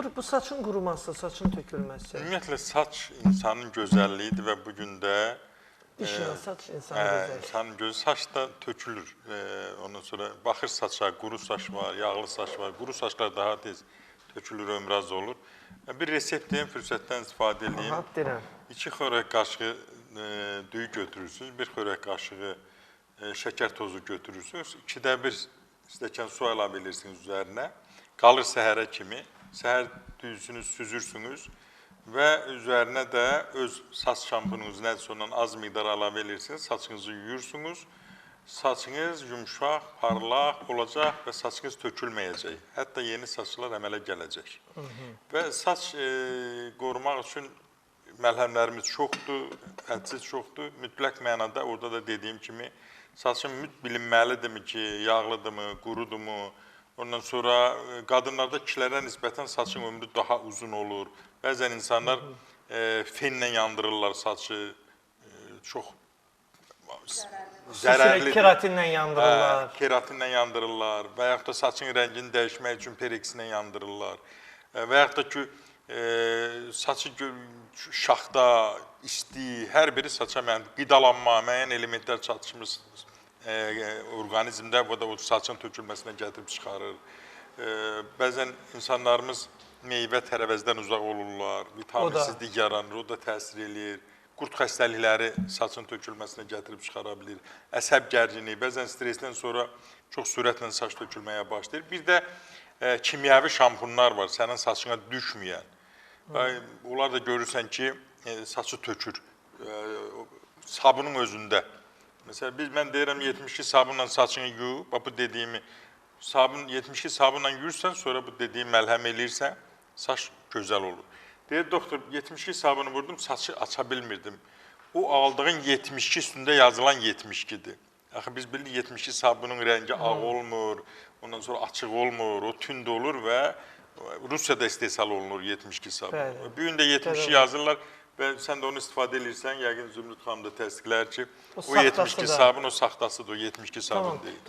Bu saçın quruması, saçın tökülməsi. Ümumiyyətlə saç insanın gözəlliyidir və bu gün də Dişlə saç insanın gözəlliyi. İnsanın gözü saç da tökülür. Ondan sonra baxır saça, quru saç var, yağlı saç var. Quru saçlar daha tez tökülür, ömrü az olur. Bir resept deyim, fürsətdən istifadə edeyim. Aha, deyirəm. 2 xörək qaşığı düyü götürürsünüz, 1 xörək qaşığı şəkər tozu götürürsünüz. 2-də 1 stəkan su əlavə edirsiniz üzərinə. Qalır səhərə kimi. Səhər düyüsünü süzürsünüz və üzərinə də öz saç şampununuzu nədirsə ondan az miqdar əlavə edirsiniz. Saçınızı yuyursunuz. Saçınız yumşaq, parlaq olacaq və saçınız tökülməyəcək. Hətta yeni saçlar əmələ gələcək. Və saç qorumaq üçün məlhəmlərimiz çoxdur, hədsiz çoxdur. Mütləq mənada orada da dediyim kimi saçın bilinməlidirmi ki, yağlıdırmı, qurudurmu? Ondan sonra qadınlarda kişilərə nisbətən saçın ömrü daha uzun olur. Bəzən insanlar fenlə yandırırlar saçı, çox zərərlidir. Keratinlə yandırırlar. Keratinlə yandırırlar və yaxud da saçın rəngini dəyişmək üçün perekslə yandırırlar. Və yaxud da ki, saçı şaxta, isti, hər biri saça qidalanma, müəyyən elementlər çatışmır orqanizmdə, bu da o saçın tökülməsinə gətirib çıxarır. Bəzən insanlarımız meyvə tərəvəzdən uzaq olurlar, vitaminsizlik yaranır, o da təsir eləyir. Qurd xəstəlikləri saçın tökülməsinə gətirib çıxara bilir. Əsəb gərginliyi, bəzən stressdən sonra çox sürətlə saç tökülməyə başlayır. Bir də kimyəvi şampunlar var, sənin saçına düşməyən. Onlar da görürsən ki, saçı tökür. Sabunun özündə. Məsələn, mən deyirəm 72 sabunla saçını yu, bax bu dediyimi, 72 sabunla yuyursan, sonra bu dediyim məlhəm eləyirsən, saç gözəl olur. Deyir, doktor, 72 sabunu vurdum, saçı aça bilmirdim. O aldığın 72 üstündə yazılan 72-dir. Axı biz bilirik 72 sabunun rəngi ağ olmur, ondan sonra açıq olmur, o tünd olur və Rusiyada istehsal olunur 72 sabun. Bu gün də 72 yazırlar. Və sən də onu istifadə edirsən, yəqin Zümrüd xanım da təsdiqlər ki, o 72 sabun o saxtasıdır, o 72 sabun deyil.